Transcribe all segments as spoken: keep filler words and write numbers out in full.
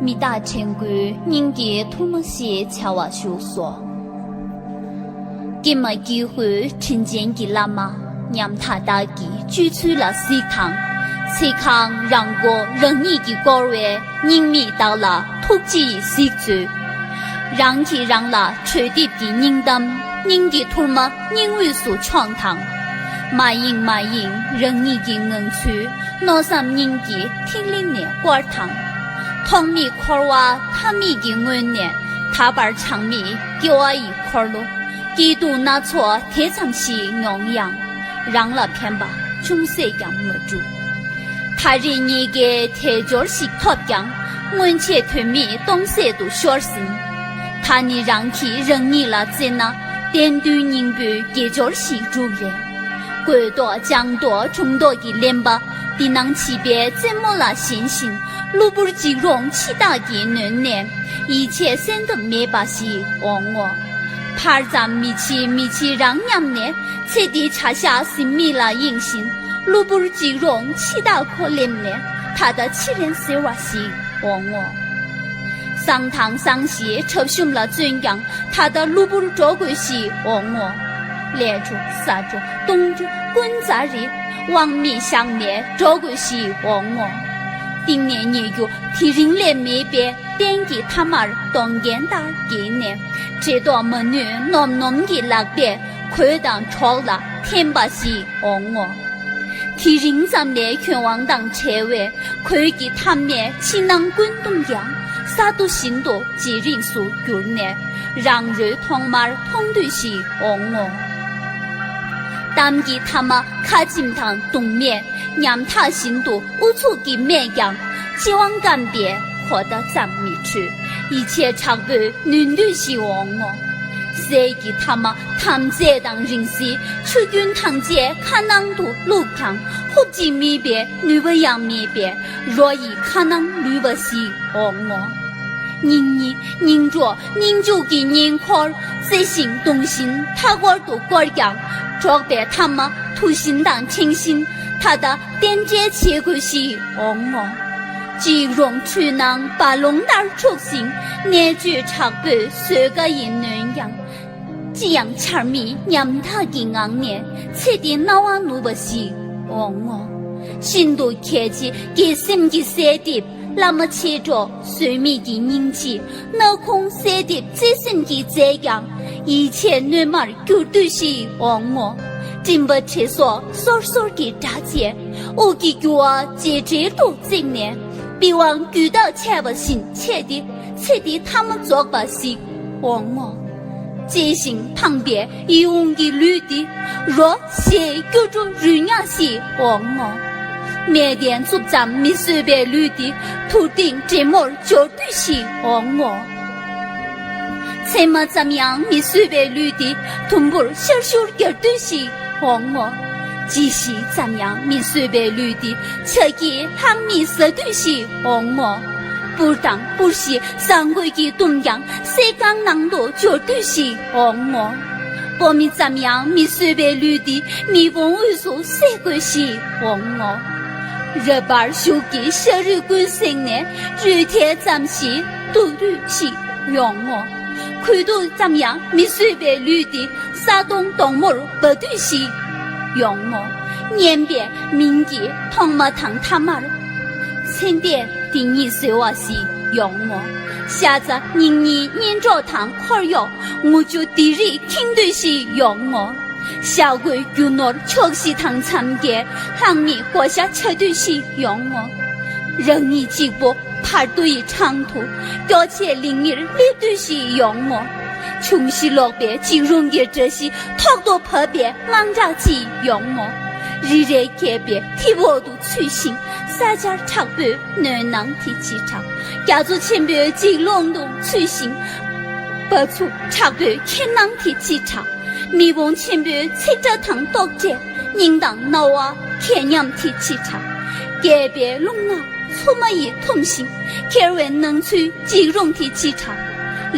མི་རྟག་དྲན་སྐུའི་སྙིང་གི་ཐུར་མ་ཞེས་བྱ་བ་བཞུགས་སོ། ཀྱེ་མ་ཀྱེ་ཧུད་དྲིན་ཅན་གྱི་བླ་མ། ཉམ་ཐག་བདག་གི་སྤྱོད་ཚུལ་ལ་གཟིགས་དང་། ཚིག་རྐང་རང་མགོ་རང་ཉིད་ཀྱིས་བསྐོར་བའི་སྙིང་མིག་དག་ལ་ཐུགས་རྗེས་གཟིགས་མཛོད། རང་གིས་རང་ལ་གྲོས་འདེབས་ཀྱི་སྙིང་གཏམ་སྙིང་གི་ཐུར་མ་སྙིང་དབུས་སུ་མཆོངས་དང་། མ་ཡེངས་མ་ཡེངས་རང་ཉིད་ཀྱི་ངང་ཚུལ་མནོ་བསམ་སྙིང་གི་ཐིག་ལེ་ནས་བསྐོར་དང་། ཐོག་མེད་འཁོར་བ་མཐའ་མེད་ཀྱི་སྔོན་ནས་ད་བར་གྲངས་མེད་སྐྱེ་བ་ཡི་འཁོར་ལོ། སྐྱིད་སྡུག་སྣ་ཚོགས་དེ་ཙམ་ཞིག་མྱོང་ཡང་། རང་ལ་ཕན་པ་ཅུང་ཟད་ཀྱང་མ་བསྒྲུབས། ད་རེས་ཉེས་འགེལ་དལ་འབྱོར་ཞིག་ཐོབ་ཀྱང་། སྔོན་ཆད་དོན་མེད་སྟོང་ཟད་དུ་ཤོར་ཟིན། ད་ནི་རང་གིས་རང་ཉིད་ལ་བརྩེ་ན། གཏན་དུ་སྙིང་པོའི་དགེ་སྦྱོར་ཞིག་བསྒྲུབས་རེད། རྒོད་མདོག་ལྗང་མདོག་གྲུང་མདོག་གིས་ལེན་པ། འདི་སྣང་བྱིས་པའི་རྩེད་མོ་ལ་ཞེན་བཞིན། གློ་བུར་འཇིགས་རུང་འཆི་བདག་གིས་ནོན་ནས། ཡིད་ཆེས་གསལ་འདེབས་མེད་པ་ཞིག་འོང་ངོ་། ཕར་ཙམ་མི་བྱེད་མི་བྱེད་རང་སྙམ་ནས། ཚེ་འདིའི་བྱ་བཞག་ཟིན་མིག་ལ་གཡེང་བཞིན། གློ་བུར་འཇིགས་རུང་འཆི་བདག་ཁོ་སླེབས་ནས། ད་ལྟ་འཆི་རན་ཟེར་བ་ཞིག་འོང་ངོ་། བཟང་དང་བཟང་ཞེས་ཁྲབ་ཤུམ་ལ་བརྩོན་ཀྱང་། ད་ལྟ་གློ་བུར་འགྲོ་དགོས་ཞིག་འོང་ངོ་། ལས་འཕྲོ་ཟ་འཕྲོ་གཏོང་འཕྲོ་ཀུན་རྩ་རེད། དབང་མེད་བཞག་ནས་འགྲོ་དགོས་ཞིག་འོང་ངོ་། གཏིང་ནས་ཉེས་རྒྱུ་དེ་རིང་ལས་མེད་པས། གཏན་གྱི་ཐ་མར་གདོང་རྒྱན་ལྟར་འགྱེལ་ནས། བྲེལ་ཏོག་མ་ནུས་ནོམ་ནོམ་གྱི་ལག་པས། གོས་དང་གྲོགས་ལ་འཐེན་པ་ཞིག་འོང་ངོ་། དེ་རིང་ཙམ་ལས་གྱོད་དབང་དང་བྲལ་བའི། གོས་ཀྱི་ཐ་མས་ཕྱི་ནང་ཀུན་བཏུམས་ཀྱང་། ས་རྡོ་བཞིན་དུ་ཇེ་རིང་སུ་གྱུར་ནས། རང་རོའི་ཐོག་མར་མཐོང་དུས་ཤིག་འོང་ངོ་། གཏམ་གྱི་ཐ་མ་ཁ་འཆིམ་དང་གདོང་སྨད། ཉམ་ཐག་བཞིན་དུ་ཨུ་ཚུགས་ཀྱིས་སྨྲས་ཀྱང་། སྤྱི་དབང་བསྐམས་པས་གོ་བརྡ་ཙམ་མི་འཕྲོད། ཡིད་ཆེས་དྲག་པོས་ནོན་དུས་ཤིག་འོང་ངོ་། ཟས་ཀྱི་ཐ་མ་དམ་རྫས་དང་རིང་བསྲེལ། ཆུ་རྒྱུན་ཐང་ཆད་ཁ་ནང་དུ་བླུགས་ཀྱང་། ཧུབ་ཅིག་མིད་པའི་ནུས་པ་ཡང་མེད་པས། རོ་ཡི་ཁ་ནང་ལུས་པ་ཞིག་འོང་ངོ་། སྙིང་ཉེ་སྙིང་གྲོགས་སྙིང་འཇུག་གི་ཉེ་འཁོར། བརྩེ་ཞིང་གདུང་བཞིན་མཐའ་སྐོར་དུ་བསྐོར་ཀྱང་། འགྲོགས་པའི་ཐ་མ་དུག་ཤིང་དང་འཕྲེང་ཤིང་། ད་ལྟ་རྟེན་འབྲེལ་བྱེད་དགོས་ཤིག་འོང་ངོ་། འཇིགས་རུང་འཁྲུལ་སྣང་རྦ་ཀློང་ལྟར་འཁྲུགས་ཤིང་། གནད་གཅོད་དྲག་པོས་བཟོད་དཀའ་ཡིས་ནོན་ཀྱང་། ཅི་ཡང་འཆར་མེད་ཉམ་ཐག་གི་ངང་ནས། ཚེ་འདི་སྣང་བ་ནུབ་པ་ཞིག་འོང་ངོ་། ཤིན་ཏུ་གལ་ཆེ་དགེ་སེམས་ཀྱི་གསལ་འདེབས། བླ་མ་མཆེད་གྲོགས་བཟོད་མེད་ཀྱི་སྙིང་རྗེ། སྣ་ཁུང་གསལ་འདེབས་བརྩེ་སེམས་ཀྱིས་མཛད་ཀྱང་། ཡིད་ཆེས་གནོད་མར་གྱུར་དུས་ཤིག་འོང་ངོ་། སྤྲིན་པ་དྲི་སོགས་སོར་སོར་གྱི་སྒྲ་བཅས། དབུགས་ཀྱི་རྒྱུ་བ་ཇེ་བྲེལ་དུ་བརྩིགས་ནས། པི་ཝང་རྒྱུད་དག་ཆད་པ་བཞིན་ཆད་དེ། ཚེ་འདི་ཐ་མ་རྫོགས་པ་ཞིག་འོང་ངོ་། གཅེས་ཤིང་ཕངས་པའི་ཡིད་འོང་གི་ལུས་འདི། རོ་ཞེས་སྐྱུ་བྲོ་རུལ་ཉག་ཞིག་འོང་ངོ་། སྨྲས་ཏེ་མཛུབ་ཙམ་མི་བཟོད་པའི་ལུས་འདི། དུར་སྟེང་འདྲེ་མོར་སྦྱོར་དུས་ཤིག་འོང་ངོ་། མཚན་མ་ཙམ་ཡང་མི་བཟོད་པའི་ལུས་འདི། དུམ་བུར་ཤར་ཤུར་གྱར་དུས་ཤིག་འོང་ངོ་། ལྗིད་ཤིང་ཙམ་ཡང་མི་བཟོད་པའི་ལུས་འདི། ཆ་གིས་ལྷག་མེད་ཟ་དུས་ཤིག་འོང་ངོ་། སྤུར་དང་སྤུར་ཞིག་བཟང་གོས་ཀྱིས་བཏུམས་ཀྱང་། སྲེག་ཁང་ནང་དུ་འབྱོར་དུས་ཤིག་འོང་ངོ་། སྤོ་མི་ཙམ་ཡང་མི་བཟོད་པའི་ལུས་འདི། མེ་དཔུང་དབུས་སུ་བསད་དགོས་ཤིག་འོང་ངོ་། རབ་འབར་གཞུག་གི་ཤ་རུས་ཀུན་བསྲེགས་ནས། རུས་ཐལ་ཙམ་ཞིག་བཏུབ་དུས་ཤིག་ཡོང་ངོ་། ཁོལ་དུ་ཙམ་ཡང་མི་བཟོད་པའི་ལུས་འདི། ས་དོང་དོག་མོར་སྦ་དུས་ཤིག་ཡོང་ངོ་། སྙན་པའི་མིང་གི་ཐོག་མ་དང་ཐ་མར། ཚེ་འདས་འདི་ཉིད་ཟེར་བ་ཞིག་ཡོང་ངོ་། ཤ་ཚ་སྙིང་ཉེའི་གཉེན་གྲོགས་དང་འཁོར་གཡོག་ངུ་ཆུ་སྡིག་རིས་ཁེངས་དུས་ཤིག་ཡོང་ངོ་། ཤ་གོས་རྒྱུ་ནོར་ཕྱོགས་བཞི་དང་མཚམས་བརྒྱད། ལྷག་མེད་བགོ་བཤའ་བྱ་དུས་ཤིག་ཡོང་ངོ་། རང་ཉིད་གཅིག་པོ་བར་དོ་ཡི་འཕྲང་དུ། སྐྱོ་ཆས་ལིང་ངེར་སླེབས་དུས་ཤིག་ཡོང་ངོ་། འབྱུང་བཞི་ལོག་པའི་འཇིགས་རུང་གི་དགྲ་གཞི། ཐོག་ཏུ་བབས་པའི་དམག་དྲག་ཅིག་ཡོང་ངོ་། རི་རས་བརྒྱད་པའི་ཐིབས་འོག་ཏུ་ཚུད་ཤིང་། ས་ཆར་དྲག་པོའི་ནོན་སྣང་དེ་ཅི་དྲག་རྒྱ་མཚོ་ཆེན་པོའི་འཇིགས་སློང་དུ་ཚུད་ཤིང་། བ་ཚུགས་དྲག་པོའི་འཁྱེར་སྣང་དེ་ཅི་དྲག་མེ་དཔུང་ཆེན་པོའི་ཚིག་སྒྲ་དང་རྟོག་བྲལ། སྙིང་དང་རྣ་བ་གད་སྙོམས་དེ་ཅི་དྲག་རྒྱས་པའི་རླུང་ནག་འཚུབ་མ་ཡིས་འཐུམས་ཤིང་། འཁྱེར་བའི་སྣང་ཚུལ་འཇིགས་རུང་དེ་ཅི་དྲག་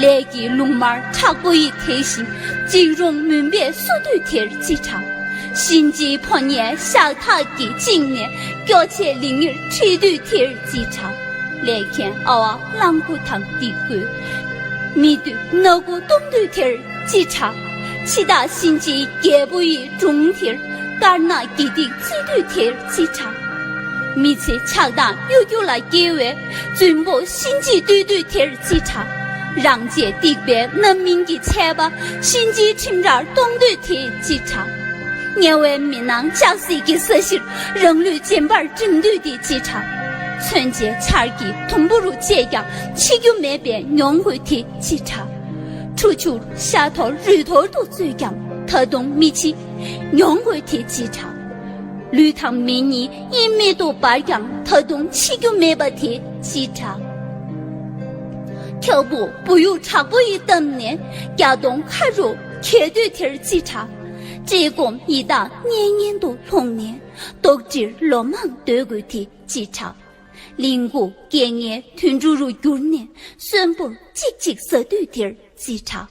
ལས་ཀྱི་རླུང་དམར་དྲག་པོ་ཡིས་དེད་ཞིང་། འཇིགས་རུང་མུན་པས་བསུ་དུས་དེར་ཅི་དྲག་གཤིན་རྗེའི་ཕོ་ཉས་ཤག་ཐག་གིས་བཅིངས་ནས། སྐྱོ་ཆས་ལིང་ངེར་ཁྲིད་དུས་དེར་ཅི་དྲག་ལས་མཁན་ཨ་བ་གླང་པོ་དང་སྡིག་པོས། མི་འདོད་སྣ་སྒོ་སྟོང་འདོད་དེར་ཅི་དྲག་འཆི་བདག་གཤིན་རྗེའི་རྒྱལ་པོ་ཡི་སྒྲུང་དེར། དཀར་ནག་དགེ་སྡིག་རྩོད་འདོད་དེར་ཅི་དྲག་མི་ཚེ་ཆགས་སྡང་གཡོ་སྒྱུ་ལ་སྐྱེལ་བའི། བཙུན་པོ་གཤིན་རྗེ་བསྟོད་འདོད་དེར་ཅི་དྲག་རང་བཅས་སྡིག་པའི་རྣམ་སྨིན་གྱི་ཆད་པ། གཤིན་རྗེའི་ཁྲིམས་རར་གཏོང་འདོད་དེ་ཅི་དྲག་དམྱལ་བའི་མི་ནག་ལྕགས་བསྲེགས་ཀྱི་ས་གཞིར། རང་ལུས་སྦྱིན་པར་བསྒྲིམ་འདོད་དེ་ཅི་དྲག་མཚོན་ཆའི་ཆར་གྱིས་དུམ་བུ་རུ་བཅད་ཀྱང་། འཆི་རྒྱུ་མེད་པའི་མྱོང་དགོས་དེ་ཅི་དྲག་ཁྲོ་ཆུར་ཤ་འཐོར་རུས་འཐོར་དུ་བཙོས་ཀྱང་། ད་དུང་མི་འཆི་མྱོང་དགོས་དེ་ཅི་དྲག་ལུས་དང་མེ་གཉིས་དབྱེར་མེད་དུ་འབར་ཀྱང་། ད་དུང་འཆི་རྒྱུ་མེད་པ་དེ་ཅི་དྲག་ཁྱེའུ་བུ་བུ་ཡུག་དྲག་པོ་ཡིས་བཏབ་ནས། བརྒྱ་སྟོང་ཁ་རུ་གྱེས་འདོད་དེར་ཅི་དྲག་བཀྲེས་སྐོམ་ཡི་དྭགས་མཉེན་ཉེན་དུ་ལྷུང་ནས། ལྡོག་འདྲིར་ལོ་མང་སྡོད་དགོས་དེ་ཅི་དྲག་ལིང་གུ་སྐད་ངན་དུད་འགྲོ་རུ་གྱུར་ནས། གསོན་པོར་གཅིག་གཅིག་ཟ་འདོད་དེར་ཅི་དྲག་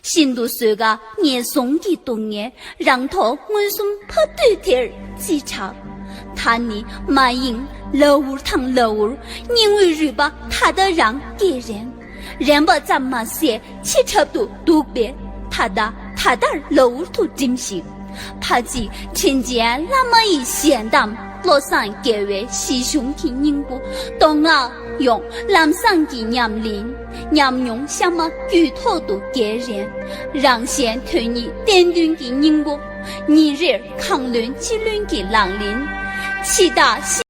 ཤིན་ཏུ་བཟོད་དཀའ་ངན་སོང་གི་སྡུག་བསྔལ། རང་ཐོག་མངོན་སུམ་ཕབ་འདོད་དེར་ཅི་དྲག་ད་ནི་མ་ཡེངས་ལ་འུར་དང་ལ་འུར། སྙིང་དབུས་རུས་པ་ད་ལྟ་རང་སྐྱེས་རན། རན་པ་ཙམ་མ་ཟད་འཆི་ཁྲབ་ཏུ་སྡུག་པས། ད་ལྟ་ད་ལྟར་ལ་འུར་དུ་འགྲིམས་ཤིག་ཕ་གཅིག་དྲིན་ཅན་བླ་མ་ཡི་ཞལ་གདམས། བློ་བཟང་རྒྱལ་བའི་ཞི་གཞུང་གི་སྙིང་པོ། མདོ་སྔགས་ཡོངས་ལམ་བཟང་གི་ཉམས་ལེན། ཉམས་མྱོང་གཤའ་མ་རྒྱུད་ཐོག་ཏུ་རྒྱས་རན། རང་གཞན་དོན་གཉིས་བསྟན་འདུན་གྱི་སྙིང་པོ། ཉིན་རེར་གང་ལོན་ཅི་ལོན་གྱི་ལག་ལེན། འཆི་བདག་ཤི།